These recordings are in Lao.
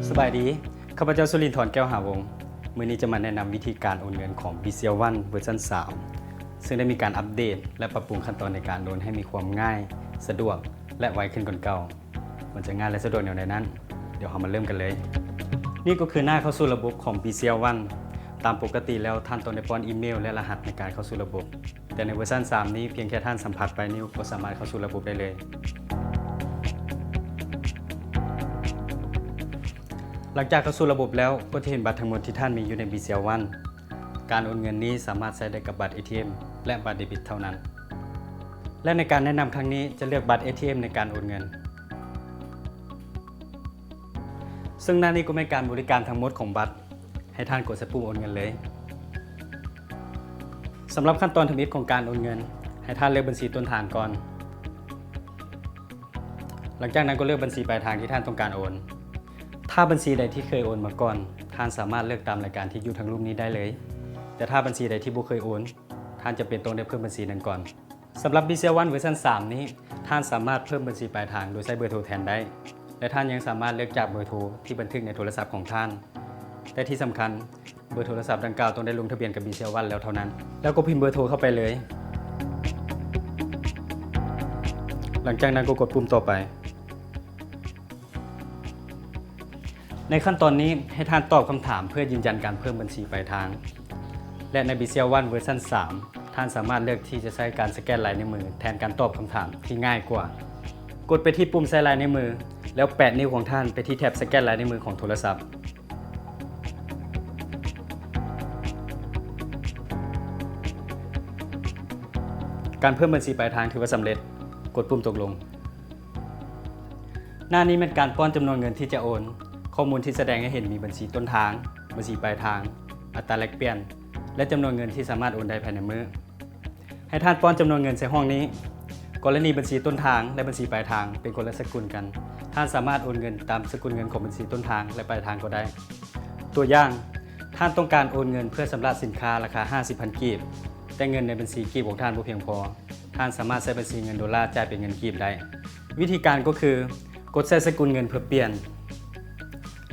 ສະບາຍດີ, ຂ້າພະເຈົ້າ ສຸລິນທອນ ແກ້ວຫາວົງ. ມື້ນີ້ຈະມາແນະນຳວິທີການໂອນເງິນຂອງ BCL One ເວີຊັນສາມ ເຊິ່ງໄດ້ມີການອັບເດດ ແລະ ປັບປຸງຂັ້ນຕອນໃນການໂອນໃຫ້ມີຄວາມງ່າຍ, ສະດວກ ແລະ ໄວຂຶ້ນກວ່າເກົ່າ. ມັນຈະງ່າຍ ແລະ ສະດວກແນວໃດນັ້ນ? ດຽວເຮົາມາເລີ່ມກັນເລີຍ. ນີ້ກໍຄືໜ້າເຂົ້າສູ່ລະບົບຂອງ BCL One. ຕາມປົກກະຕິແລ້ວ ທ່ານຕ້ອງໄດ້ປ້ອນອີເມວ ແລະ ລະຫັດໃນການເຂົ້າສູ່ລະບົບ. ແຕ່ໃນເວີຊັນສາມນີ້ ພຽງແຄ່ທ່ານສຳຜັດປາຍນິ້ວກໍສາມາດເຂົ້າສູ່ລະບົບໄດ້ເລີຍ. ຫຼັງຈາກເຂົ້າສູ່ລະບົບແລ້ວ ກໍຈະເຫັນບັດທັງໝົດທີ່ທ່ານມີຢູ່ໃນ BCL One. ການໂອນເງິນນີ້ສາມາດໃຊ້ໄດ້ກັບບັດ ATM ແລະ ບັດເດບິດເທົ່ານັ້ນ. ແລະ ໃນການແນະນຳຄັ້ງນີ້ ຈະເລືອກບັດ ATM ໃນການໂອນເງິນ. ເຊິ່ງໜ້ານີ້ກໍແມ່ນການບໍລິການທັງໝົດຂອງບັດ. ໃຫ້ທ່ານກົດໃສ່ປຸ່ມໂອນເງິນເລີຍ. ສຳລັບຂັ້ນຕອນທຳອິດຂອງການໂອນເງິນ, ໃຫ້ທ່ານເລືອກບັນຊີຕົ້ນທາງກ່ອນ. ຫຼັງຈາກນັ້ນກໍເລືອກບັນຊີປາຍທາງທີ່ທ່ານຕ້ອງການໂອນ. ຖ້າບັນຊີໃດທີ່ເຄີຍໂອນມາກ່ອນ, ທ່ານສາມາດເລືອກຕາມລາຍການທີ່ຢູ່ທາງລຸ່ມນີ້ໄດ້ເລີຍ. ແຕ່ຖ້າບັນຊີໃດທີ່ບໍ່ເຄີຍໂອນ, ທ່ານຈຳເປັນຕ້ອງໄດ້ເພີ່ມບັນຊີນັ້ນກ່ອນ. ສຳລັບ BCL One ເວີຊັນສາມນີ້, ທ່ານສາມາດເພີ່ມບັນຊີປາຍທາງໂດຍໃຊ້ເບີໂທແທນໄດ້ ແລະ ທ່ານຍັງສາມາດເລືອກຈາກເບີໂທທີ່ບັນທຶກໃນໂທລະສັບຂອງທ່ານ. ແຕ່ທີ່ສຳຄັນ, ເບີໂທລະສັບດັ່ງກ່າວຕ້ອງໄດ້ລົງທະບຽນກັບ BCL One ແລ້ວເທົ່ານັ້ນ. ແລ້ວກໍພິມເບີໂທເຂົ້າໄປເລີຍ. ຫຼັງຈາກນັ້ນກໍກົດປຸ່ມຕໍ່ໄປ. ໃນຂັ້ນຕອນນີ້ ໃຫ້ທ່ານຕອບຄຳຖາມເພື່ອຢືນຢັນການເພີ່ມບັນຊີປາຍທາງ ແລະ ໃນ BCL One ເວີຊັນສາມ ທ່ານສາມາດເລືອກທີ່ຈະໃຊ້ການສະແກນລາຍນິ້ວມືແທນການຕອບຄຳຖາມທີ່ງ່າຍກວ່າ. ກົດໄປທີ່ປຸ່ມໃສ່ລາຍນິ້ວມື ແລ້ວແປະນິ້ວຂອງທ່ານໄປທີ່ແທັບສະແກນລາຍນິ້ວມືຂອງໂທລະສັບ. ການເພີ່ມບັນຊີປາຍທາງຖືວ່າສຳເລັດ. ກົດປຸ່ມຕົກລົງ. ໜ້ານີ້ແມ່ນການປ້ອນຈຳນວນເງິນທີ່ຈະໂອນ. ຂໍ້ມູນທີ່ສະແດງໃຫ້ເຫັນມີບັນຊີຕົ້ນທາງ, ບັນຊີປາຍທາງ, ອັດຕາແລກປ່ຽນ ແລະ ຈຳນວນເງິນທີ່ສາມາດໂອນໄດ້ພາຍໃນມື້. ໃຫ້ທ່ານປ້ອນຈຳນວນເງິນໃສ່ຫ້ອງນີ້. ກໍລະນີບັນຊີຕົ້ນທາງ ແລະ ບັນຊີປາຍທາງເປັນຄົນລະສະກຸນກັນ, ທ່ານສາມາດໂອນເງິນຕາມສະກຸນເງິນຂອງບັນຊີຕົ້ນທາງ ແລະ ປາຍທາງກໍໄດ້. ຕົວຢ່າງ, ທ່ານຕ້ອງການໂອນເງິນເພື່ອຊຳລະສິນຄ້າລາຄາຫ້າສິບພັນກີບ, ແຕ່ເງິນໃນບັນຊີກີບຂອງທ່ານບໍ່ພຽງພໍ. ທ່ານສາມາດໃຊ້ບັນຊີເງິນໂດລາຈ່າຍເປັນເງິນກີບໄດ້. ວິທີການກໍຄື ກົດໃສ່ສະກຸນເງິນເພື່ອປ່ຽນ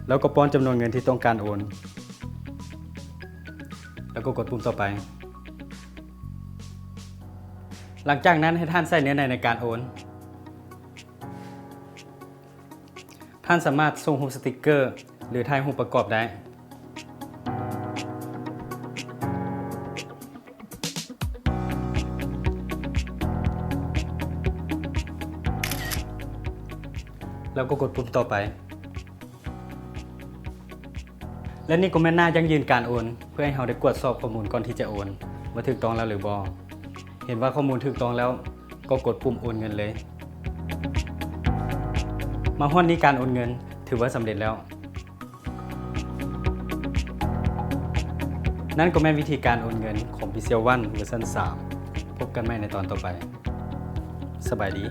ແລ້ວກໍປ້ອນຈຳນວນເງິນທີ່ຕ້ອງການໂອນ ແລ້ວກໍກົດປຸ່ມຕໍ່ໄປ. ຫຼັງຈາກນັ້ນໃຫ້ທ່ານໃສ່ເນື້ອໃນໃນການໂອນ. ທ່ານສາມາດສົ່ງຮູບສະຕິກເກີ ຫຼື ຖ່າຍຮູບປະກອບໄດ້ ແລ້ວກໍກົດປຸ່ມຕໍ່ໄປ. ແລະ ນີ້ກໍແມ່ນໜ້າຢັ້ງຢືນການໂອນ ເພື່ອໃຫ້ເຮົາໄດ້ກວດສອບຂໍ້ມູນກ່ອນທີ່ຈະໂອນ ວ່າຖືກຕ້ອງແລ້ວຫຼືບໍ່. ເຫັນວ່າຂໍ້ມູນຖືກຕ້ອງແລ້ວ ກໍກົດປຸ່ມໂອນເງິນເລີຍ. ມາຮອດນີ້ການໂອນເງິນຖືວ່າສຳເລັດແລ້ວ. ນັ້ນກໍແມ່ນວິທີການໂອນເງິນຂອງ BCL One ເວີຊັນສາມ. ພົບກັນໃໝ່ໃນຕອນຕໍ່ໄປ. ສະບາຍດີ.